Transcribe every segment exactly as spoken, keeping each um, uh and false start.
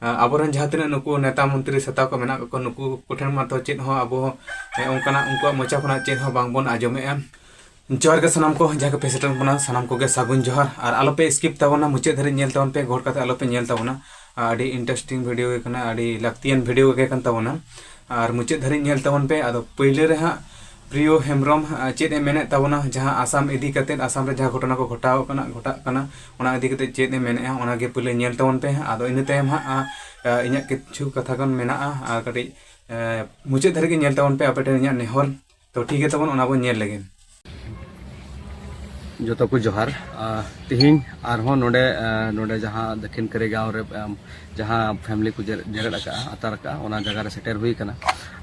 ᱟᱵᱚᱨᱮᱱ ᱡᱟᱦᱟᱸ ᱛᱤᱱᱟᱹᱜ ᱱᱩᱠᱩ ᱱᱮᱛᱟ ᱢᱚᱱᱛᱨᱤ ᱥᱮᱛᱟ ᱠᱚ ᱢᱮᱱᱟᱜ ᱠᱚ, ᱱᱩᱠᱩ ᱠᱚᱴᱷᱮᱱ ᱢᱟᱛᱚ ᱪᱮᱫ ᱦᱚᱸ ᱟᱵᱚ ᱦᱚᱸ, ᱮ, ᱚᱱᱠᱟᱱᱟᱜ ᱩᱱᱠᱩᱣᱟᱜ ᱢᱚᱪᱟ ᱠᱷᱚᱱᱟᱜ ᱪᱮᱫ ᱦᱚᱸ ᱵᱟᱝᱵᱚᱱ ᱟᱸᱡᱚᱢᱮᱜᱼᱟ᱾ ᱡᱚᱦᱟᱨ ᱜᱮ ᱥᱟᱱᱟᱢ ᱠᱚ ᱡᱟᱦᱟᱸ ᱠᱚᱯᱮ ᱥᱮᱴᱮᱨ ᱠᱟᱱᱟ, ᱥᱟᱱᱟᱢ ᱠᱚᱜᱮ ᱥᱟᱹᱜᱩᱱ ᱡᱚᱦᱟᱨ᱾ ᱟᱨ ᱟᱞᱚᱯᱮ skip ᱛᱟᱵᱚᱱᱟ, ᱢᱩᱪᱟᱹᱫ ᱫᱷᱟᱹᱨᱤᱡ ᱧᱮᱞ ᱛᱟᱵᱚᱱ ᱯᱮ, ᱜᱚᱲ ᱠᱟᱛᱮ ᱟᱞᱚᱯᱮ ᱧᱮᱞ ᱛᱟᱵᱚᱱᱟ᱾ ᱟᱹᱰᱤ interesting video ᱜᱮ ᱠᱟᱱᱟ, ᱟᱹᱰᱤ ᱞᱟᱹᱠᱛᱤᱭᱟᱱ video ᱜᱮ ᱠᱟᱱ ᱛᱟᱵᱚᱱᱟ᱾ ᱟᱨ ᱢᱩᱪᱟᱹᱫ ᱫᱷᱟᱹᱨᱤᱡ ᱧᱮᱞ ᱛᱟᱵᱚᱱ ᱯᱮ᱾ ᱟᱫᱚ ᱯᱳᱭᱞᱳ ᱨᱮ ᱦᱟᱸᱜ ᱯᱨᱤᱭᱳ ᱦᱮᱢᱵᱨᱚᱢ, ᱟ, ᱪᱮᱫ ᱮ ᱢᱮᱱᱮᱫ ᱛᱟᱵᱚᱱᱟ, ᱡᱟᱦᱟᱸ ᱟᱥᱟᱢ ᱤᱫᱤ ᱠᱟᱛᱮᱫ, ᱟᱥᱟᱢ ᱨᱮ ᱡᱟᱦᱟᱸ ᱜᱷᱚᱴᱚᱱᱟ ᱠᱚ ᱜᱷᱚᱴᱟᱣ ᱠᱟᱱᱟ, ᱜᱷᱚᱴᱟᱜ ᱠᱟᱱᱟ, ᱚᱱᱟ ᱤᱫᱤ ᱠᱟᱛᱮᱫ ᱪᱮᱫ ᱮ ᱢᱮᱱᱮᱫᱼᱟ, ᱚᱱᱟᱜᱮ ᱯᱳᱭᱞᱳ ᱧᱮᱞ ᱛᱟᱵᱚᱱ ᱯᱮ᱾ ᱟᱫᱚ ᱤᱱᱟᱹ ᱛᱟᱭᱚᱢ ᱦᱟᱸᱜ, ᱟ, ᱟ, ᱤᱧᱟᱹᱜ ᱠᱤᱪᱷᱩ ᱠᱟᱛᱷᱟ ᱜᱟᱱ ᱢᱮᱱᱟᱜᱼᱟ, ᱟᱨ ᱠᱟᱹᱴᱤᱡ, ᱮ, ᱢᱩᱪᱟᱹᱫ ᱫᱷᱟᱹᱨᱤᱡ ᱜᱮ ᱧᱮᱞ ᱛᱟᱵᱚᱱ ᱯᱮ, ᱟᱯᱮ ᱴᱷᱮᱱ ᱤᱧᱟᱹᱜ ᱱᱮᱦᱚᱨ᱾ ᱛᱚ ᱴᱷᱤᱠ ᱜᱮᱭᱟ, ᱛᱟᱵᱚᱱ ᱚᱱᱟ ᱵᱚᱱ ᱧᱮᱞ ᱞᱮᱜᱮ᱾ ᱡᱚᱛᱚ ᱠᱚ ᱡᱚᱦᱟᱨ᱾ ᱟ, ᱛᱤᱦᱤᱧ ᱟᱨᱦᱚᱸ ᱱᱚᱰᱮ, ᱟ, ᱱᱚᱰᱮ ᱡᱟᱦᱟᱸ ᱫᱚᱠᱠᱷᱤᱱ ᱠᱟᱹᱨᱤᱜᱟᱣ ᱨᱮ, ᱟᱢ, ᱡᱟᱦᱟᱸ family ᱠᱚ ᱡᱮᱨ-, ᱡᱮᱨᱮᱫ ᱟᱠᱟᱫᱼᱟ, ᱟᱛᱟᱨ ᱟᱠᱟᱫᱼᱟ, ᱚᱱᱟ ᱡᱟᱭᱜᱟ ᱨᱮ ᱥᱮᱴᱮᱨ ᱦᱩᱭ ᱟᱠᱟᱱᱟ᱾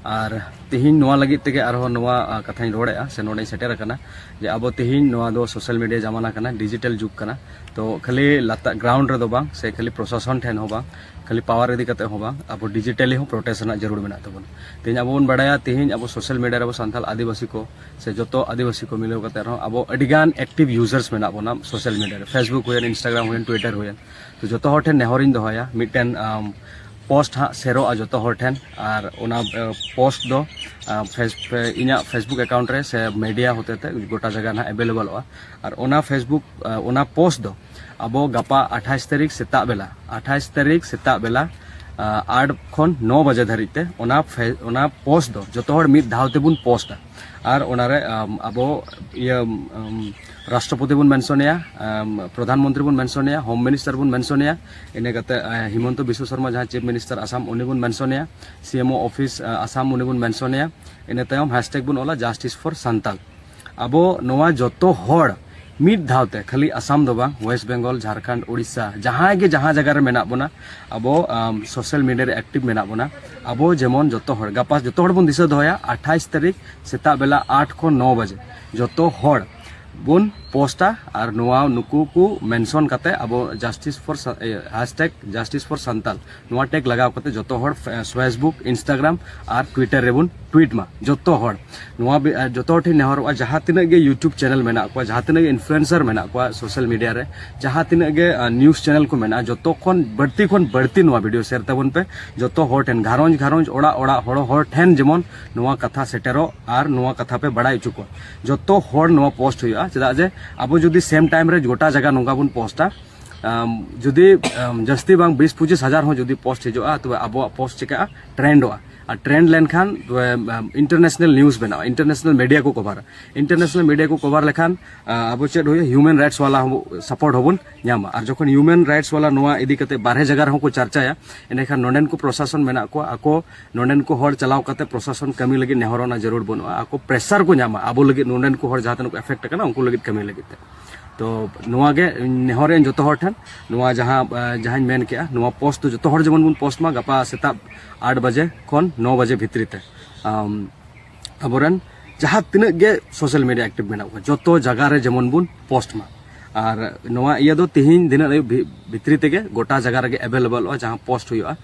ᱟᱨ ᱛᱤᱦᱤᱧ ᱱᱚᱣᱟ ᱞᱟᱹᱜᱤᱫ ᱛᱮᱜᱮ ᱟᱨᱦᱚᱸ ᱱᱚᱣᱟ, ᱟ, ᱠᱟᱛᱷᱟᱧ ᱨᱚᱲᱮᱫᱼᱟ, ᱥᱮ ᱱᱚᱰᱮᱧ ᱥᱮᱴᱮᱨ ᱟᱠᱟᱱᱟ, ᱡᱮ ᱟᱵᱚ ᱛᱤᱦᱤᱧ ᱱᱚᱣᱟ ᱫᱚ social media ᱡᱟᱢᱟᱱᱟ ᱠᱟᱱᱟ, digital ᱡᱩᱜᱽ ᱠᱟᱱᱟ᱾ ᱛᱚ ᱠᱷᱟᱹᱞᱤ ᱞᱟᱛᱟᱨ ground ᱨᱮᱫᱚ ᱵᱟᱝ, ᱥᱮ ᱠᱷᱟᱹᱞᱤ ᱯᱨᱚᱥᱟᱥᱚᱱ ᱴᱷᱮᱱ ᱦᱚᱸ ᱵᱟᱝ, ᱠᱷᱟᱹᱞᱤ power ᱤᱫᱤ ᱠᱟᱛᱮ ᱦᱚᱸ ᱵᱟᱝ, ᱟᱵᱚ digitally ᱦᱚᱸ protest ᱨᱮᱱᱟᱜ ᱡᱟᱹᱨᱩᱲ ᱢᱮᱱᱟᱜ ᱛᱟᱵᱚᱱᱟ᱾ ᱛᱮᱦᱮᱧ ᱟᱵᱚ ᱵᱚᱱ ᱵᱟᱲᱟᱭᱟ, ᱛᱮᱦᱮᱧ ᱟᱵᱚ social media ᱨᱮ ᱟᱵᱚ ᱥᱟᱱᱛᱟᱲ ᱟᱹᱫᱤᱵᱟᱹᱥᱤ ᱠᱚ, ᱥᱮ ᱡᱚᱛᱚ ᱟᱹᱫᱤᱵᱟᱹᱥᱤ ᱠᱚ ᱢᱤᱞᱟᱹᱣ ᱠᱟᱛᱮ ᱨᱮᱦᱚᱸ ᱟᱵᱚ ᱟᱹᱰᱤᱜᱟᱱ active users ᱢᱮᱱᱟᱜ ᱵᱚᱱᱟ social media ᱨᱮ, Facebook ᱦᱩᱭᱮᱱ, Instagram ᱦᱩᱭᱮᱱ, Twitter ᱦᱩᱭᱮᱱ᱾ ᱛᱚ ᱡᱚᱛᱚ ᱦᱚᱲ ᱴᱷᱮᱱ ᱱᱮᱦᱚᱨᱤᱧ ᱫᱚᱦᱚᱭᱟ, ᱢᱤᱫᱴᱮᱱ, ᱟᱢ, post ᱦᱟᱸᱜ ᱥᱮᱨᱚᱜᱼᱟ ᱡᱚᱛᱚ ᱦᱚᱲ ᱴᱷᱮᱱ, ᱟᱨ ᱚᱱᱟ, ᱮ, post ᱫᱚ, ᱟᱢ, Face-, ᱯᱮ-, ᱤᱧᱟᱹᱜ Facebook account ᱨᱮ ᱥᱮ media ᱦᱚᱛᱮ ᱛᱮ ᱜᱚᱴᱟ ᱡᱟᱭᱜᱟ ᱱᱟᱦᱟᱜ availables ᱚᱜᱼᱟ᱾ ᱟᱨ ᱚᱱᱟ Facebook, ᱮ, ᱚᱱᱟ post ᱫᱚ ᱟᱵᱚ ᱜᱟᱯᱟ ᱟᱴᱷᱟᱥ ᱛᱟᱹᱨᱤᱠᱷ ᱥᱮᱛᱟᱜ ᱵᱮᱞᱟ, ᱟᱴᱷᱟᱥ ᱛᱟᱹᱨᱤᱠᱷ ᱥᱮᱛᱟᱜ ᱵᱮᱞᱟ, ᱟ, ᱟᱴ ᱠᱷᱚᱱ ᱱᱚ ᱵᱟᱡᱮ ᱫᱷᱟᱹᱨᱤᱡ ᱛᱮ ᱚᱱᱟ ᱯᱷᱮ-, ᱚᱱᱟ post ᱫᱚ ᱡᱚᱛᱚ ᱦᱚᱲ ᱢᱤᱫ ᱫᱷᱟᱣ ᱛᱮᱵᱚᱱ post-ᱟ᱾ ᱟᱨ ᱚᱱᱟᱨᱮ, ᱟᱢ, ᱟᱵᱚ ᱤᱭᱟᱹ, ᱟᱢ, ᱨᱟᱥᱴᱨᱚᱯᱚᱛᱤ ᱵᱚᱱ mention ᱮᱭᱟ, ᱟᱢ, ᱯᱨᱚᱫᱷᱟᱱ ᱢᱚᱱᱛᱨᱤ ᱵᱚᱱ mention ᱮᱭᱟ, Home Minister ᱵᱚᱱ mention ᱮᱭᱟ, ᱤᱱᱟᱹ ᱠᱟᱛᱮ, ᱟ, ᱦᱤᱢᱚᱱᱛᱚ ᱵᱤᱥᱣᱚ ᱥᱚᱨᱢᱟ ᱡᱟᱦᱟᱸ Chief Minister ᱟᱥᱟᱢ, ᱩᱱᱤ ᱵᱚᱱ mention ᱮᱭᱟ, C M O office, ᱟ, ᱟᱥᱟᱢ, ᱩᱱᱤ ᱵᱚᱱ mention ᱮᱭᱟ, ᱤᱱᱟᱹ ᱛᱟᱭᱚᱢ hashtag ᱵᱚᱱ ᱚᱞᱟ Justice for Santal᱾ ᱟᱵᱚ ᱱᱚᱣᱟ ᱡᱚᱛᱚ ᱦᱚᱲ ᱢᱤᱫ ᱫᱷᱟᱣ ᱛᱮ, ᱠᱷᱟᱹᱞᱤ ᱟᱥᱟᱢ ᱫᱚ ᱵᱟᱝ, West Bengal, ᱡᱷᱟᱲᱠᱷᱚᱸᱰ, ᱳᱰᱤᱥᱟ, ᱡᱟᱦᱟᱸᱭ ᱜᱮ ᱡᱟᱦᱟᱸ ᱡᱟᱭᱜᱟ ᱨᱮ ᱢᱮᱱᱟᱜ ᱵᱚᱱᱟ, ᱟᱵᱚ, ᱟᱢ, social media ᱨᱮ active ᱢᱮᱱᱟᱜ ᱵᱚᱱᱟ, ᱟᱵᱚ ᱡᱮᱢᱚᱱ ᱡᱚᱛᱚ ᱦᱚᱲ ᱜᱟᱯᱟ ᱡᱚᱛᱚ ᱦᱚᱲ ᱵᱚᱱ ᱫᱤᱥᱟᱹ ᱫᱚᱦᱚᱭᱟ, ᱟᱴᱷᱟᱥ ᱛᱟᱹᱨᱤᱠᱷ ᱥᱮᱛᱟᱜ ᱵᱮᱞᱟ ᱟᱴ ᱠᱷᱚᱱ ᱱᱚ ᱵᱟᱡᱮ ᱡᱚᱛᱚ ᱦᱚᱲ ᱵᱚᱱ ᱯᱳᱥᱴᱟ ᱟᱨ ᱱᱚᱣᱟ ᱱᱩᱠᱩ ᱠᱚ ᱢᱮᱱᱥᱚᱱ ᱠᱟᱛᱮ ᱟᱵᱚ justice for, hashtag justice for Santal ᱱᱚᱣᱟ ᱴᱮᱜᱽ ᱞᱟᱜᱟᱣ ᱠᱟᱛᱮ ᱡᱚᱛᱚ ᱦᱚᱲ ᱯᱷᱮ-, Facebook, Instagram ᱟᱨ Twitter ᱨᱮᱵᱚᱱ ᱴᱩᱭᱤᱴ ᱢᱟ ᱡᱚᱛᱚ ᱦᱚᱲ᱾ ᱱᱚᱣᱟ ᱵᱤ-, ᱟᱨ ᱡᱚᱛᱚ ᱦᱚᱲ ᱴᱷᱮᱱ ᱱᱮᱦᱚᱨᱚᱜᱼᱟ, ᱡᱟᱦᱟᱸ ᱛᱤᱱᱟᱹᱜ ᱜᱮ YouTube ᱪᱮᱱᱮᱞ ᱢᱮᱱᱟᱜ ᱠᱚᱣᱟ, ᱡᱟᱦᱟᱸ ᱛᱤᱱᱟᱹᱜ ᱜᱮ ᱤᱱᱯᱷᱞᱩᱭᱮᱱᱥᱟᱨ ᱢᱮᱱᱟᱜ ᱠᱚᱣᱟ ᱥᱳᱥᱟᱞ ᱢᱤᱰᱤᱭᱟ ᱨᱮ, ᱡᱟᱦᱟᱸ ᱛᱤᱱᱟᱹᱜ ᱜᱮ ᱱᱤᱭᱩᱡᱽ ᱪᱮᱱᱮᱞ ᱠᱚ ᱢᱮᱱᱟᱜᱼᱟ, ᱡᱚᱛᱚ ᱠᱷᱚᱱ ᱵᱟᱹᱲᱛᱤ ᱠᱷᱚᱱ ᱵᱟᱹᱲᱛᱤ ᱱᱚᱣᱟ ᱵᱷᱤᱰᱤᱭᱳ ᱥᱮᱭᱟᱨ ᱛᱟᱵᱚᱱ ᱯᱮ᱾ ᱡᱚᱛᱚ ᱦᱚᱲ ᱴᱷᱮᱱ, ᱜᱷᱟᱨᱚᱸᱡᱽ ᱜᱷᱟᱨᱚᱸᱡᱽ, ᱚᱲᱟᱜ ᱚᱲᱟᱜ, ᱦᱚᱲ ᱦᱚᱲ ᱴᱷᱮᱱ ᱡᱮᱢᱚᱱ ᱱᱚᱣᱟ ᱠᱟᱛᱷᱟ ᱥᱮᱴᱮᱨᱚᱜ ᱟᱨ ᱱᱚᱣᱟ ᱠᱟᱛᱷᱟ ᱯᱮ ᱵᱟᱲᱟᱭ ᱦᱚᱪᱚ ᱠᱚᱣᱟ᱾ ᱡᱚᱛᱚ ᱦᱚᱲ ᱱᱚᱣᱟ ᱯᱳᱥᱴ ᱦᱩᱭᱩᱜᱼᱟ, ᱪᱮᱫᱟᱜ ᱡᱮ ᱟᱵᱚ ᱡᱩᱫᱤ ᱥᱮᱢ ᱴᱟᱭᱤᱢ ᱨᱮ ᱜᱚᱴᱟ ᱡᱟᱭᱜᱟ ᱱᱚᱝᱠᱟ ᱵᱚᱱ ᱯᱳᱥᱴᱟ, ᱟᱢ, ᱡᱩᱫᱤ, ᱟᱢ, ᱡᱟᱹᱥᱛᱤ ᱵᱟᱝ ᱵᱤᱥ ᱯᱚᱸᱪᱤᱥ ᱦᱟᱡᱟᱨ ᱦᱚᱸ ᱡᱩᱫᱤ ᱯᱳᱥᱴ ᱦᱤᱡᱩᱜᱼᱟ, ᱛᱚᱵᱮ ᱟᱵᱚᱣᱟᱜ ᱯᱳᱥᱴ ᱪᱤᱠᱟᱹᱜᱼᱟ? ᱴᱨᱮᱱᱰᱚᱜᱼᱟ᱾ ᱟᱨ ᱴᱨᱮᱱᱰ ᱞᱮᱱᱠᱷᱟᱱ ᱛᱚᱵᱮ, ᱟᱢ, ᱤᱱᱴᱟᱨᱱᱮᱥᱱᱟᱞ ᱱᱤᱭᱩᱡᱽ ᱵᱮᱱᱟᱜᱼᱟ, ᱤᱱᱴᱟᱨᱱᱮᱥᱱᱟᱞ ᱢᱤᱰᱤᱭᱟ ᱠᱚ ᱠᱚᱵᱷᱟᱨᱟ᱾ ᱤᱱᱴᱟᱨᱱᱮᱥᱱᱟᱞ ᱢᱤᱰᱤᱭᱟ ᱠᱚ ᱠᱚᱵᱷᱟᱨ ᱞᱮᱠᱷᱟᱱ, ᱟ, ᱟᱵᱚ ᱪᱮᱫ ᱦᱩᱭᱩᱜᱼᱟ? ᱦᱤᱭᱩᱢᱮᱱ ᱨᱟᱭᱤᱴᱥ ᱣᱟᱞᱟ ᱦᱚᱸ ᱥᱟᱯᱳᱨᱴ ᱦᱚᱸᱵᱚᱱ ᱧᱟᱢᱟ᱾ ᱟᱨ ᱡᱚᱠᱷᱚᱱ ᱦᱤᱭᱩᱢᱮᱱ ᱨᱟᱭᱤᱴᱥ ᱣᱟᱞᱟ ᱱᱚᱣᱟ ᱤᱫᱤ ᱠᱟᱛᱮ ᱵᱟᱨᱦᱮ ᱡᱟᱭᱜᱟ ᱨᱮᱦᱚᱸ ᱠᱚ ᱪᱟᱨᱪᱟᱭᱟ, ᱮᱸᱰᱮᱠᱷᱟᱱ ᱱᱚᱰᱮᱱ ᱠᱚ ᱯᱨᱚᱥᱟᱥᱚᱱ ᱢᱮᱱᱟᱜ ᱠᱚᱣᱟ, ᱟᱠᱚ ᱱᱚᱰᱮᱱ ᱠᱚ ᱦᱚᱲ ᱪᱟᱞᱟᱣ ᱠᱟᱛᱮ ᱯᱨᱚᱥᱟᱥᱚᱱ ᱠᱟᱹᱢᱤ ᱞᱟᱹᱜᱤᱫ ᱱᱮᱦᱚᱨ ᱨᱮᱱᱟᱜ ᱡᱟᱹᱨᱩᱲ ᱵᱟᱹᱱᱩᱜᱼᱟ᱾ ᱟᱠᱚ ᱯᱨᱮᱥᱟᱨ ᱠᱚ ᱧᱟᱢᱟ ᱟᱵᱚ ᱞᱟᱹᱜᱤᱫ, ᱱᱚᱰᱮᱱ ᱠᱚ ᱦᱚᱲ ᱡᱟᱦᱟᱸ ᱛᱤᱱᱟᱹᱜ ᱠᱚ ᱮᱯᱷᱮᱠᱴ ᱟᱠᱟᱱᱟ ᱩᱱᱠᱩ ᱞᱟᱹᱜᱤᱫ ᱠᱟᱹᱢᱤ ᱞᱟᱹᱜᱤᱫ ᱛᱮ᱾ ᱛᱚ ᱱᱚᱣᱟ ᱜᱮ ᱱᱮᱦᱚᱨ ᱤᱧ ᱡᱚᱛᱚ ᱦᱚᱲ ᱴᱷᱮᱱ, ᱱᱚᱣᱟ ᱡᱟᱦᱟᱸ, ᱟ, ᱡᱟᱦᱟᱸᱧ ᱢᱮᱱ ᱠᱮᱜᱼᱟ, ᱱᱚᱣᱟ ᱯᱳᱥᱴ ᱫᱚ ᱡᱚᱛᱚ ᱦᱚᱲ ᱡᱮᱢᱚᱱ ᱵᱚᱱ ᱯᱳᱥᱴ ᱢᱟ ᱜᱟᱯᱟ ᱥᱮᱛᱟᱜ ᱟᱴ ᱵᱟᱡᱮ ᱠᱷᱚᱱ ᱱᱚ ᱵᱟᱡᱮ ᱵᱷᱤᱛᱨᱤ ᱛᱮ᱾ ᱟᱢ, ᱟᱵᱚᱨᱮᱱ ᱡᱟᱦᱟᱸ ᱛᱤᱱᱟᱹᱜ ᱜᱮ ᱥᱳᱥᱟᱞ ᱢᱤᱰᱤᱭᱟ ᱮᱠᱴᱤᱵᱷ ᱢᱮᱱᱟᱜ ᱠᱚᱣᱟ, ᱡᱚᱛᱚ ᱡᱟᱭᱜᱟ ᱨᱮ ᱡᱮᱢᱚᱱ ᱵᱚᱱ ᱯᱳᱥᱴ ᱢᱟ᱾ ᱟᱨ ᱱᱚᱣᱟ ᱤᱭᱟᱹ ᱫᱚ ᱛᱤᱦᱤᱧ ᱫᱤᱱᱟᱹᱜ ᱟᱹᱭᱩᱵ ᱵᱷᱤ-, ᱵᱷᱤᱛᱨᱤ ᱛᱮᱜᱮ ᱜᱚᱴᱟ ᱡᱟᱭᱜᱟ ᱨᱮᱜᱮ ᱮᱵᱮᱞᱮᱵᱮᱞᱚᱜᱼᱟ, ᱡᱟᱦᱟᱸ ᱯᱳᱥᱴ ᱦᱩᱭᱩᱜᱼᱟ,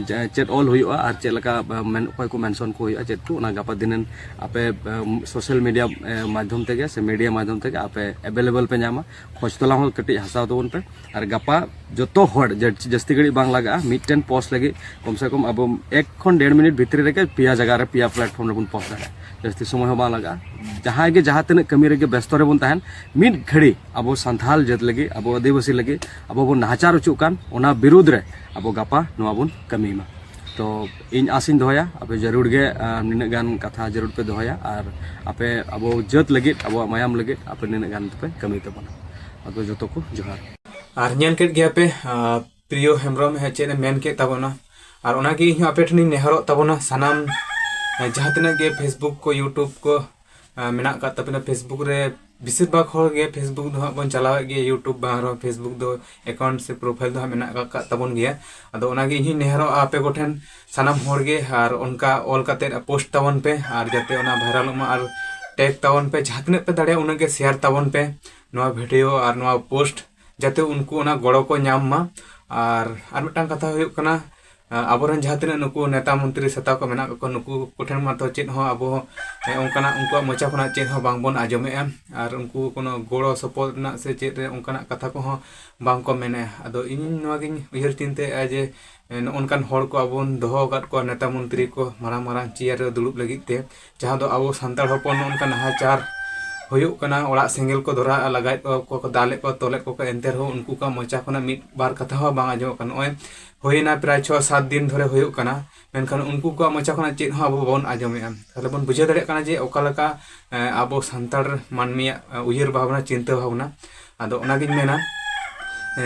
ᱡᱟ-, ᱪᱮᱫ ᱚᱞ ᱦᱩᱭᱩᱜᱼᱟ ᱟᱨ ᱪᱮᱫ ᱞᱮᱠᱟ, ᱟ, ᱢᱮᱱ, ᱚᱠᱚᱭ ᱠᱚ ᱢᱮᱱᱥᱚᱱ ᱠᱚ ᱦᱩᱭᱩᱜᱼᱟ, ᱪᱮᱫ ᱠᱚ, ᱚᱱᱟ ᱜᱟᱯᱟ ᱫᱤᱱᱟᱹᱱ ᱟᱯᱮ, ᱟ, ᱥᱳᱥᱟᱞ ᱢᱤᱰᱤᱭᱟ, ᱮ, ᱢᱟᱫᱽᱫᱷᱚᱢ ᱛᱮᱜᱮ ᱥᱮ ᱢᱤᱰᱤᱭᱟ ᱢᱟᱫᱽᱫᱷᱚᱢ ᱛᱮᱜᱮ ᱟᱯᱮ ᱮᱵᱮᱞᱮᱵᱮᱞ ᱯᱮ ᱧᱟᱢᱟ᱾ ᱠᱷᱚᱡᱽ ᱛᱚᱞᱟᱥ ᱦᱚᱸ ᱠᱟᱹᱴᱤᱡ ᱦᱟᱛᱟᱣ ᱛᱟᱵᱚᱱ ᱯᱮ᱾ ᱟᱨ ᱜᱟᱯᱟ ᱡᱚᱛᱚ ᱦᱚᱲ ᱡᱟ-, ᱡᱟᱹᱥᱛᱤ ᱜᱷᱟᱹᱲᱤᱡ ᱵᱟᱝ ᱞᱟᱜᱟᱜᱼᱟ, ᱢᱤᱫᱴᱮᱱ ᱯᱳᱥᱴ ᱞᱟᱹᱜᱤᱫ ᱠᱚᱢ ᱥᱮ ᱠᱚᱢ ᱟᱵᱚ ᱮᱠ ᱠᱷᱚᱱ ᱰᱮᱲ ᱢᱤᱱᱤᱴ ᱵᱷᱤᱛᱨᱤ ᱨᱮᱜᱮ ᱯᱮᱭᱟ ᱡᱟᱭᱜᱟ ᱨᱮ, ᱯᱮᱭᱟ ᱯᱞᱟᱴᱯᱷᱚᱨᱢ ᱨᱮᱵᱚᱱ ᱯᱳᱥᱴ ᱫᱟᱲᱮᱭᱟᱜᱼᱟ᱾ ᱡᱟᱹᱥᱛᱤ ᱥᱚᱢᱚᱭ ᱦᱚᱸ ᱵᱟᱝ ᱞᱟᱜᱟᱜᱼᱟ᱾ ᱡᱟᱦᱟᱸᱭ ᱜᱮ ᱡᱟᱦᱟᱸ ᱛᱤᱱᱟᱹᱜ ᱠᱟᱹᱢᱤ ᱨᱮᱜᱮ ᱵᱮᱥᱛᱚ ᱨᱮᱵᱚᱱ ᱛᱟᱦᱮᱱ, ᱢᱤᱫ ᱜᱷᱟᱹᱲᱤ ᱟᱵᱚ ᱥᱟᱱᱛᱷᱟᱞ ᱡᱟᱹᱛ ᱞᱟᱹᱜᱤᱫ, ᱟᱵᱚ ᱟᱹᱫᱤᱵᱟᱹᱥᱤ ᱞᱟᱹᱜᱤᱫ ᱟᱵᱚ ᱵᱚᱱ ᱱᱟᱦᱟᱪᱟᱨ ᱦᱚᱪᱚᱜ ᱠᱟᱱ, ᱚᱱᱟ ᱵᱤᱨᱩᱫᱽ ᱨᱮ ᱟᱵᱚ ᱜᱟᱯᱟ ᱱᱚᱣᱟ ᱵᱚᱱ ᱠᱟᱹᱢᱤ ᱢᱟ᱾ ᱛᱚ ᱤᱧ ᱟᱥᱤᱧ ᱫᱚᱦᱚᱭᱟ, ᱟᱯᱮ ᱡᱟᱹᱨᱩᱲ ᱜᱮ, ᱟ, ᱱᱤᱱᱟᱹᱜ ᱜᱟᱱ ᱠᱟᱛᱷᱟ ᱡᱟᱹᱨᱩᱲ ᱯᱮ ᱫᱚᱦᱚᱭᱟ ᱟᱨ ᱟᱯᱮ ᱟᱵᱚ ᱡᱟᱹᱛ ᱞᱟᱹᱜᱤᱫ, ᱟᱵᱚᱣᱟᱜ ᱢᱟᱭᱟᱢ ᱞᱟᱹᱜᱤᱫ ᱟᱯᱮ ᱱᱤᱱᱟᱹᱜ ᱜᱟᱱ ᱯᱮ ᱠᱟᱹᱢᱤ ᱛᱟᱵᱚᱱᱟ᱾ ᱟᱫᱚ ᱡᱚᱛᱚ ᱠᱚ ᱡᱚᱦᱟᱨ᱾ ᱟᱨ ᱧᱮᱞ ᱠᱮᱫ ᱜᱮᱭᱟ ᱯᱮ, ᱟ, ᱯᱨᱤᱭᱚ ᱦᱮᱢᱵᱨᱚᱢ ᱦᱮᱸ ᱪᱮᱫ ᱮ ᱢᱮᱱ ᱠᱮᱫ ᱛᱟᱵᱚᱱᱟ᱾ ᱟᱨ ᱚᱱᱟᱜᱮ ᱤᱧ ᱦᱚᱸ ᱟᱯᱮ ᱴᱷᱮᱱᱤᱧ ᱱᱮᱦᱚᱨᱚᱜ ᱛᱟᱵᱚᱱᱟ, ᱥᱟᱱᱟᱢ, ᱮ, ᱡᱟᱦᱟᱸ ᱛᱤᱱᱟᱹᱜ ᱜᱮ Facebook ᱠᱚ, YouTube ᱠᱚ, ᱟ, ᱢᱮᱱᱟᱜ ᱟᱠᱟᱫ ᱛᱟᱵᱚᱱᱟ, Facebook ᱨᱮ ᱵᱮᱥᱤᱨ ᱵᱷᱟᱜᱽ ᱦᱚᱲ ᱜᱮ Facebook ᱫᱚ ᱦᱟᱸᱜ ᱵᱚᱱ ᱪᱟᱞᱟᱣᱮᱫ ᱜᱮᱭᱟ, YouTube ᱵᱟᱝ ᱨᱮᱦᱚᱸ Facebook ᱫᱚ ᱮᱠᱟᱣᱩᱱᱴ ᱥᱮ ᱯᱨᱚᱯᱷᱟᱭᱤᱞ ᱫᱚ ᱦᱟᱸᱜ ᱢᱮᱱᱟᱜ ᱟᱠᱟᱫ ᱛᱟᱵᱚᱱ ᱜᱮᱭᱟ᱾ ᱟᱫᱚ ᱚᱱᱟᱜᱮ ᱤᱧ ᱦᱚᱸᱧ ᱱᱮᱦᱚᱨᱚᱜᱼᱟ ᱟᱯᱮ ᱠᱚᱴᱷᱮᱱ, ᱥᱟᱱᱟᱢ ᱦᱚᱲ ᱜᱮ, ᱟᱨ ᱚᱱᱠᱟ ᱚᱞ ᱠᱟᱛᱮᱫ ᱯᱳᱥᱴ ᱛᱟᱵᱚᱱ ᱯᱮ, ᱟᱨ ᱡᱟᱛᱮ ᱚᱱᱟ ᱵᱷᱟᱭᱨᱟᱞᱚᱜ ᱢᱟ, ᱟᱨ ᱴᱮᱜᱽ ᱛᱟᱵᱚᱱ ᱯᱮ, ᱡᱟᱦᱟᱸ ᱛᱤᱱᱟᱹᱜ ᱯᱮ ᱫᱟᱲᱮᱭᱟᱜᱼᱟ ᱩᱱᱟᱹᱜ ᱜᱮ ᱥᱮᱭᱟᱨ ᱛᱟᱵᱚᱱ ᱯᱮ ᱱᱚᱣᱟ ᱵᱷᱤᱰᱤᱭᱳ ᱟᱨ ᱱᱚᱣᱟ ᱯᱳᱥᱴ, ᱡᱟᱛᱮ ᱩᱱᱠᱩ ᱚᱱᱟ ᱜᱚᱲᱚ ᱠᱚ ᱧᱟᱢ ᱢᱟ᱾ ᱟᱨ ᱟᱨ ᱢᱤᱫᱴᱟᱝ ᱠᱟᱛᱷᱟ ᱦᱩᱭᱩᱜ ᱠᱟᱱᱟ, ᱟᱸ, ᱟᱵᱚᱨᱮᱱ ᱡᱟᱦᱟᱸ ᱛᱤᱱᱟᱹᱜ ᱱᱩᱠᱩ ᱱᱮᱛᱟ ᱢᱚᱱᱛᱨᱤ ᱥᱮᱛᱟ ᱠᱚ ᱢᱮᱱᱟᱜ ᱠᱟᱜ ᱠᱚᱣᱟ, ᱱᱩᱠᱩ ᱠᱚᱴᱷᱮᱱ ᱢᱟᱛᱚ ᱪᱮᱫ ᱦᱚᱸ ᱟᱵᱚ, ᱦᱮᱸ, ᱚᱱᱠᱟᱱᱟᱜ ᱩᱱᱠᱩᱣᱟᱜ ᱢᱚᱪᱟ ᱠᱷᱚᱱᱟᱜ ᱪᱮᱫ ᱦᱚᱸ ᱵᱟᱝᱵᱚᱱ ᱟᱸᱡᱚᱢᱮᱜᱼᱟ᱾ ᱟᱨ ᱩᱱᱠᱩ ᱠᱳᱱᱳ ᱜᱚᱲᱚ ᱥᱚᱯᱚᱦᱚᱫ ᱨᱮᱱᱟᱜ ᱥᱮ ᱪᱮᱫ ᱨᱮ ᱚᱱᱠᱟᱱᱟᱜ ᱠᱟᱛᱷᱟ ᱠᱚᱦᱚᱸ ᱵᱟᱝ ᱠᱚ ᱢᱮᱱᱮᱜᱼᱟ᱾ ᱟᱫᱚ ᱤᱧ ᱱᱚᱣᱟ ᱜᱤᱧ ᱩᱭᱦᱟᱹᱨ ᱪᱤᱱᱛᱟᱹᱭᱮᱜᱼᱟ ᱡᱮ, ᱮ, ᱱᱚᱜᱼᱚ ᱱᱚᱝᱠᱟᱱ ᱦᱚᱲ ᱠᱚ ᱟᱵᱚ ᱵᱚᱱ ᱫᱚᱦᱚ ᱟᱠᱟᱫ ᱠᱚᱣᱟ ᱱᱮᱛᱟ ᱢᱚᱱᱛᱨᱤ ᱠᱚ ᱢᱟᱨᱟᱝ ᱢᱟᱨᱟᱝ ᱪᱮᱭᱟᱨ ᱨᱮ ᱫᱩᱲᱩᱵ ᱞᱟᱹᱜᱤᱫ ᱛᱮ, ᱡᱟᱦᱟᱸ ᱫᱚ ᱟᱵᱚ ᱥᱟᱱᱛᱟᱲ ᱦᱚᱯᱚᱱ ᱱᱚᱜᱼᱚ ᱱᱚᱝᱠᱟ ᱱᱟᱦᱟᱪᱟᱨ ᱦᱩᱭᱩᱜ ᱠᱟᱱᱟ, ᱚᱲᱟᱜ ᱥᱮᱸᱜᱮᱞ ᱠᱚ ᱫᱷᱚᱨᱟᱣᱮᱜᱼᱟ, ᱞᱟᱜᱟᱭᱮᱫ ᱠᱚᱣᱟ ᱠᱚ, ᱫᱟᱞᱮᱫ ᱠᱚᱣᱟ, ᱛᱚᱞᱮᱫ ᱠᱚᱣᱟ ᱠᱚ, ᱮᱱᱛᱮ ᱨᱮᱦᱚᱸ ᱩᱱᱠᱩ ᱠᱚᱣᱟᱜ ᱢᱚᱪᱟ ᱠᱷᱚᱱᱟᱜ ᱢᱤᱫ ᱵᱟᱨ ᱠᱟᱛᱷᱟ ᱦᱚᱸ ᱵᱟᱝ ᱟᱸᱡᱚᱢᱚᱜ ᱠᱟᱱᱟ᱾ ᱱᱚᱜᱼᱚᱭ ᱦᱩᱭᱮᱱᱟ ᱯᱨᱟᱭ ᱪᱷᱚ ᱥᱟᱛ ᱫᱤᱱ ᱫᱷᱚᱨᱮ ᱦᱩᱭᱩᱜ ᱠᱟᱱᱟ, ᱢᱮᱱᱠᱷᱟᱱ ᱩᱱᱠᱩ ᱠᱚᱣᱟᱜ ᱢᱚᱪᱟ ᱠᱷᱚᱱᱟᱜ ᱪᱮᱫ ᱦᱚᱸ ᱟᱵᱚ ᱵᱟᱵᱚᱱ ᱟᱸᱡᱚᱢᱮᱜᱼᱟ᱾ ᱛᱟᱦᱞᱮ ᱵᱚᱱ ᱵᱩᱡᱷᱟᱹᱣ ᱫᱟᱲᱮᱭᱟᱜ ᱠᱟᱱᱟ ᱡᱮ ᱚᱠᱟ ᱞᱮᱠᱟ, ᱮ, ᱟᱵᱚ ᱥᱟᱱᱛᱟᱲ ᱢᱟᱹᱱᱢᱤᱭᱟᱜ, ᱮ, ᱩᱭᱦᱟᱹᱨ ᱵᱷᱟᱵᱽᱱᱟ, ᱪᱤᱱᱛᱟᱹ ᱵᱷᱟᱵᱽᱱᱟ᱾ ᱟᱫᱚ ᱚᱱᱟᱜᱤᱧ ᱢᱮᱱᱟ, ᱮ,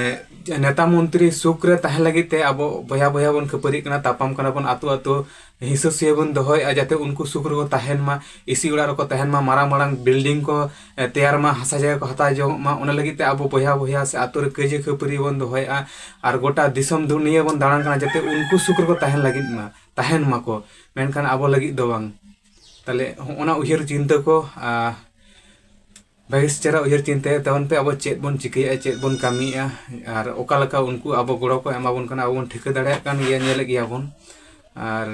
ᱱᱮᱛᱟ ᱢᱚᱱᱛᱨᱤ ᱥᱩᱠ ᱨᱮ ᱛᱟᱦᱮᱸ ᱞᱟᱹᱜᱤᱫ ᱛᱮ ᱟᱵᱚ ᱵᱚᱭᱦᱟ ᱵᱚᱭᱦᱟ ᱵᱚᱱ ᱠᱷᱟᱹᱯᱟᱹᱨᱤᱜ ᱠᱟᱱᱟ, ᱛᱟᱯᱟᱢ ᱠᱟᱱᱟ ᱵᱚᱱ, ᱟᱹᱛᱩ ᱟᱹᱛᱩ ᱦᱤᱸᱥᱟᱹ ᱥᱩᱭᱟᱹ ᱵᱚᱱ ᱫᱚᱦᱚᱭᱮᱜᱼᱟ, ᱡᱟᱛᱮ ᱩᱱᱠᱩ ᱥᱩᱠ ᱨᱮᱠᱚ ᱛᱟᱦᱮᱱ ᱢᱟ, ᱮᱥᱤ ᱚᱲᱟᱜ ᱨᱮᱠᱚ ᱛᱟᱦᱮᱱ ᱢᱟ, ᱢᱟᱨᱟᱝ ᱢᱟᱨᱟᱝ ᱵᱤᱞᱰᱤᱝ ᱠᱚ, ᱮ, ᱛᱮᱭᱟᱨ ᱢᱟ, ᱦᱟᱥᱟ ᱡᱟᱭᱜᱟ ᱠᱚ ᱦᱟᱛᱟᱣ ᱡᱚᱝᱚᱜ ᱢᱟ, ᱚᱱᱟ ᱞᱟᱹᱜᱤᱫ ᱛᱮ ᱟᱵᱚ ᱵᱚᱭᱦᱟ ᱵᱚᱭᱦᱟ ᱥᱮ ᱟᱹᱛᱩ ᱨᱮ ᱠᱟᱹᱭᱡᱟᱹ ᱠᱷᱟᱹᱯᱟᱹᱨᱤ ᱵᱚᱱ ᱫᱚᱦᱚᱭᱮᱜᱼᱟ᱾ ᱟᱨ ᱜᱚᱴᱟ ᱫᱤᱥᱚᱢ ᱫᱩᱱᱤᱭᱟᱹ ᱵᱚᱱ ᱫᱟᱬᱟᱱ ᱠᱟᱱᱟ, ᱡᱟᱛᱮ ᱩᱱᱠᱩ ᱥᱩᱠ ᱨᱮᱠᱚ ᱛᱟᱦᱮᱱ ᱞᱟᱹᱜᱤᱫ ᱢᱟ, ᱛᱟᱦᱮᱱ ᱢᱟᱠᱚ, ᱢᱮᱱᱠᱷᱟᱱ ᱟᱵᱚ ᱞᱟᱹᱜᱤᱫ ᱫᱚ ᱵᱟᱝ᱾ ᱛᱟᱦᱞᱮ ᱦᱚᱸᱜᱼᱚᱱᱟ ᱩᱭᱦᱟᱹᱨ ᱪᱤᱱᱛᱟᱹ ᱠᱚ, ᱟ, ᱵᱮᱥ ᱪᱮᱦᱨᱟ ᱩᱭᱦᱟᱹᱨ ᱪᱤᱱᱛᱟᱹᱭ ᱛᱟᱵᱚᱱ ᱯᱮ, ᱟᱵᱚ ᱪᱮᱫ ᱵᱚᱱ ᱪᱤᱠᱟᱹᱭᱮᱫᱼᱟ, ᱪᱮᱫ ᱵᱚᱱ ᱠᱟᱹᱢᱤᱭᱮᱫᱼᱟ, ᱟᱨ ᱚᱠᱟ ᱞᱮᱠᱟ ᱩᱱᱠᱩ ᱟᱵᱚ ᱜᱚᱲᱚ ᱠᱚ ᱮᱢᱟ ᱵᱚᱱ ᱠᱟᱱᱟ, ᱟᱵᱚ ᱵᱚᱱ ᱴᱷᱤᱠᱟᱹ ᱫᱟᱲᱮᱭᱟᱜ ᱠᱟᱱ ᱜᱮᱭᱟ, ᱧᱮᱞᱮᱫ ᱜᱮᱭᱟ ᱵᱚᱱ᱾ ᱟᱨ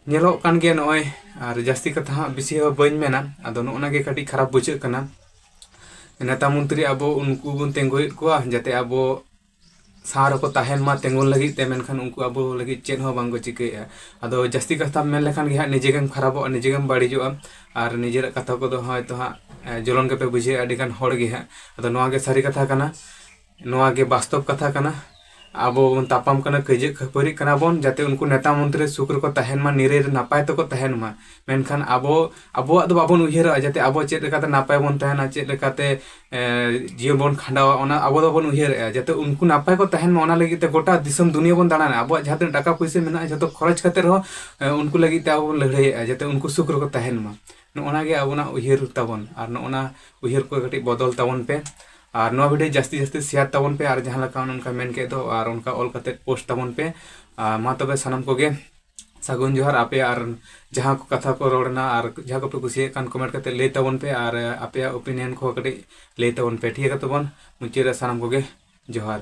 ᱧᱮᱞᱚᱜ ᱠᱟᱱ ᱜᱮᱭᱟ ᱱᱚᱜᱼᱚᱭ, ᱟᱨ ᱡᱟᱹᱥᱛᱤ ᱠᱟᱛᱷᱟ ᱦᱟᱸᱜ ᱵᱮᱥᱤ ᱦᱚᱸ ᱵᱟᱹᱧ ᱢᱮᱱᱟ, ᱟᱫᱚ ᱱᱚᱜᱼᱚ ᱱᱟ ᱜᱮ ᱠᱟᱹᱴᱤᱡ ᱠᱷᱟᱨᱟᱯ ᱵᱩᱡᱷᱟᱹᱜ ᱠᱟᱱᱟ᱾ ᱱᱮᱛᱟ ᱢᱚᱱᱛᱨᱤ ᱟᱵᱚ ᱩᱱᱠᱩ ᱵᱚᱱ ᱛᱤᱸᱜᱩᱭᱮᱫ ᱠᱚᱣᱟ ᱡᱟᱛᱮ ᱟᱵᱚ ᱥᱟᱶ ᱨᱮᱠᱚ ᱛᱟᱦᱮᱱ ᱢᱟ, ᱛᱤᱸᱜᱩᱱ ᱞᱟᱹᱜᱤᱫ ᱛᱮ, ᱢᱮᱱᱠᱷᱟᱱ ᱩᱱᱠᱩ ᱟᱵᱚ ᱞᱟᱹᱜᱤᱫ ᱪᱮᱫ ᱦᱚᱸ ᱵᱟᱝ ᱠᱚ ᱪᱤᱠᱟᱹᱭᱮᱫᱼᱟ᱾ ᱟᱫᱚ ᱡᱟᱹᱥᱛᱤ ᱠᱟᱛᱷᱟᱢ ᱢᱮᱱ ᱞᱮᱠᱷᱟᱱ ᱜᱮ ᱦᱟᱸᱜ ᱱᱤᱡᱮ ᱜᱮᱢ ᱠᱷᱟᱨᱟᱯᱚᱜᱼᱟ, ᱱᱤᱡᱮ ᱜᱮᱢ ᱵᱟᱹᱲᱤᱡᱚᱜᱼᱟ, ᱟᱨ ᱱᱤᱡᱮᱨᱟᱜ ᱠᱟᱛᱷᱟ ᱠᱚᱫᱚ ᱦᱚᱭᱛᱳ ᱦᱟᱸᱜ, ᱮ, ᱡᱚᱞᱚᱱ ᱜᱮᱯᱮ ᱵᱩᱡᱷᱟᱹᱣᱟ ᱟᱹᱰᱤ ᱜᱟᱱ ᱦᱚᱲ ᱜᱮ ᱦᱟᱸᱜ᱾ ᱟᱫᱚ ᱱᱚᱣᱟ ᱜᱮ ᱥᱟᱹᱨᱤ ᱠᱟᱛᱷᱟ ᱠᱟᱱᱟ, ᱱᱚᱣᱟ ᱜᱮ ᱵᱟᱥᱛᱚᱵ ᱠᱟᱛᱷᱟ ᱠᱟᱱᱟ᱾ ᱟᱵᱚ ᱵᱚᱱ ᱛᱟᱯᱟᱢ ᱠᱟᱱᱟ, ᱠᱟᱹᱭᱡᱟᱹᱜ ᱠᱷᱟᱹᱯᱟᱹᱨᱤᱜ ᱠᱟᱱᱟ ᱵᱚᱱ, ᱡᱟᱛᱮ ᱩᱱᱠᱩ ᱱᱮᱛᱟ ᱢᱚᱱᱛᱨᱤ ᱥᱩᱠ ᱨᱮᱠᱚ ᱛᱟᱦᱮᱱ ᱢᱟ, ᱱᱤᱨᱟᱹᱭ ᱨᱮ ᱱᱟᱯᱟᱭ ᱛᱮᱠᱚ ᱛᱟᱦᱮᱱ ᱢᱟ, ᱢᱮᱱᱠᱷᱟᱱ ᱟᱵᱚ, ᱟᱵᱚᱣᱟᱜ ᱫᱚ ᱵᱟᱵᱚᱱ ᱩᱭᱦᱟᱹᱨᱚᱜᱼᱟ, ᱡᱟᱛᱮ ᱟᱵᱚ ᱪᱮᱫ ᱞᱮᱠᱟᱛᱮ ᱱᱟᱯᱟᱭ ᱵᱚᱱ ᱛᱟᱦᱮᱱᱟ, ᱪᱮᱫ ᱞᱮᱠᱟᱛᱮ, ᱮ, ᱡᱤᱭᱚᱱ ᱵᱚᱱ ᱠᱷᱟᱸᱰᱟᱣᱟ, ᱚᱱᱟ ᱟᱵᱚ ᱫᱚᱵᱚᱱ ᱩᱭᱦᱟᱹᱨᱮᱜᱼᱟ, ᱡᱟᱛᱮ ᱩᱱᱠᱩ ᱱᱟᱯᱟᱭ ᱠᱚ ᱛᱟᱦᱮᱱ ᱢᱟ, ᱚᱱᱟ ᱞᱟᱹᱜᱤᱫ ᱛᱮ ᱜᱚᱴᱟ ᱫᱤᱥᱚᱢ ᱫᱩᱱᱤᱭᱟᱹ ᱵᱚᱱ ᱫᱟᱬᱟᱱᱟ᱾ ᱟᱵᱚᱣᱟᱜ ᱡᱟᱦᱟᱸ ᱛᱤᱱᱟᱹᱜ ᱴᱟᱠᱟ ᱯᱩᱭᱥᱟᱹ ᱢᱮᱱᱟᱜᱼᱟ, ᱡᱷᱚᱛᱚ ᱠᱷᱚᱨᱚᱪ ᱠᱟᱛᱮ ᱨᱮᱦᱚᱸ, ᱮ, ᱩᱱᱠᱩ ᱞᱟᱹᱜᱤᱫ ᱛᱮ ᱟᱵᱚ ᱵᱚᱱ ᱞᱟᱹᱲᱦᱟᱹᱭᱮᱜᱼᱟ, ᱡᱟᱛᱮ ᱩᱱᱠᱩ ᱥᱩᱠ ᱨᱮᱠᱚ ᱛᱟᱦᱮᱱ ᱢᱟ᱾ ᱱᱚᱜᱼᱚ ᱱᱟ ᱜᱮ ᱟᱵᱚᱱᱟᱜ ᱩᱭᱦᱟᱹᱨ ᱛᱟᱵᱚᱱ, ᱟᱨ ᱱᱚᱜᱼᱚ ᱱᱟ ᱩᱭᱦᱟᱹᱨ ᱠᱚ ᱠᱟᱹᱴᱤᱡ ᱵᱚᱫᱚᱞ ᱛᱟᱵᱚᱱ ᱯᱮ᱾ ᱟᱨ ᱱᱚᱣᱟ ᱵᱷᱤᱰᱤᱭᱳ ᱡᱟᱹᱥᱛᱤ ᱡᱟᱹᱥᱛᱤ ᱥᱮᱭᱟᱨ ᱛᱟᱵᱚᱱ ᱯᱮ, ᱟᱨ ᱡᱟᱦᱟᱸ ᱞᱮᱠᱟ ᱚᱱᱠᱟ ᱢᱮᱱ ᱠᱮᱫ ᱫᱚ, ᱟᱨ ᱚᱱᱠᱟ ᱚᱞ ᱠᱟᱛᱮ ᱯᱳᱥᱴ ᱛᱟᱵᱚᱱ ᱯᱮ᱾ ᱟᱨ ᱢᱟ ᱛᱚᱵᱮ ᱥᱟᱱᱟᱢ ᱠᱚᱜᱮ ᱥᱟᱹᱜᱩᱱ ᱡᱚᱦᱟᱨ᱾ ᱟᱯᱮᱭᱟᱜ ᱟᱨ ᱡᱟᱦᱟᱸ ᱠᱚ ᱠᱟᱛᱷᱟ ᱠᱚ ᱨᱚᱲ ᱮᱱᱟ ᱟᱨ ᱡᱟᱦᱟᱸ ᱠᱚᱯᱮ ᱠᱩᱥᱤᱭᱟᱜ ᱠᱟᱱ comment ᱠᱟᱛᱮ ᱞᱟᱹᱭ ᱛᱟᱵᱚᱱ ᱯᱮ, ᱟᱨ ᱟᱯᱮᱭᱟᱜ opinion ᱠᱚᱦᱚᱸ ᱠᱟᱹᱴᱤᱡ ᱞᱟᱹᱭ ᱛᱟᱵᱚᱱ ᱯᱮ᱾ ᱴᱷᱤᱠ ᱜᱮᱭᱟ, ᱛᱚᱵᱚᱱ ᱢᱩᱪᱟᱹᱫ ᱨᱮ ᱥᱟᱱᱟᱢ ᱠᱚᱜᱮ ᱡᱚᱦᱟᱨ᱾